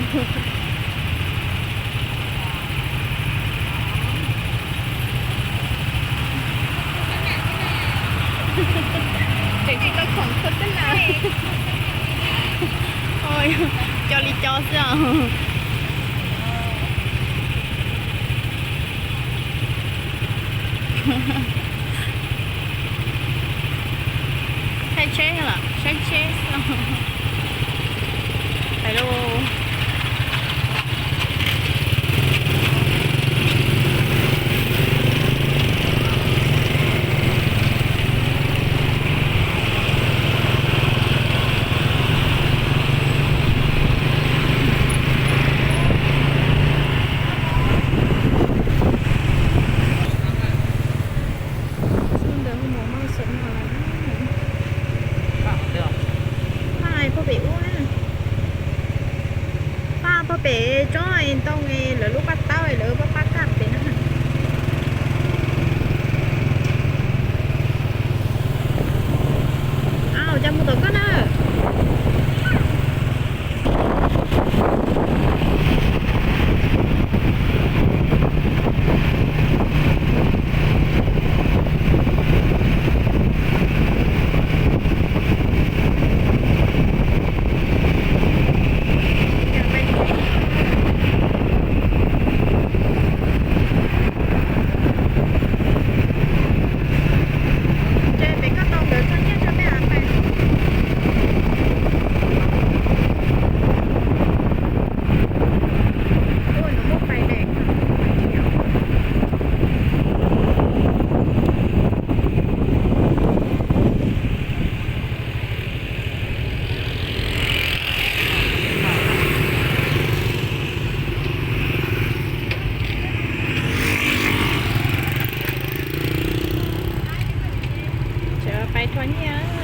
Tseem tsis tau khoom kho teb na. Oj, co li co xwb os. Thaij tsheb los saib tsheb xwb. Hais lauj. Ntawd hu mus maj xom no lawm. Paj puag pem ub na. Paj puag pem tsob ntoo lawv lub paj taub lawv paj paj kaj pem na. Au, cas mus tom koj na. Ces pem koj tau ntawd tso nyiaj rau peb av pais. Ua nws muaj pais daim. Tseem pais rho nyiaj.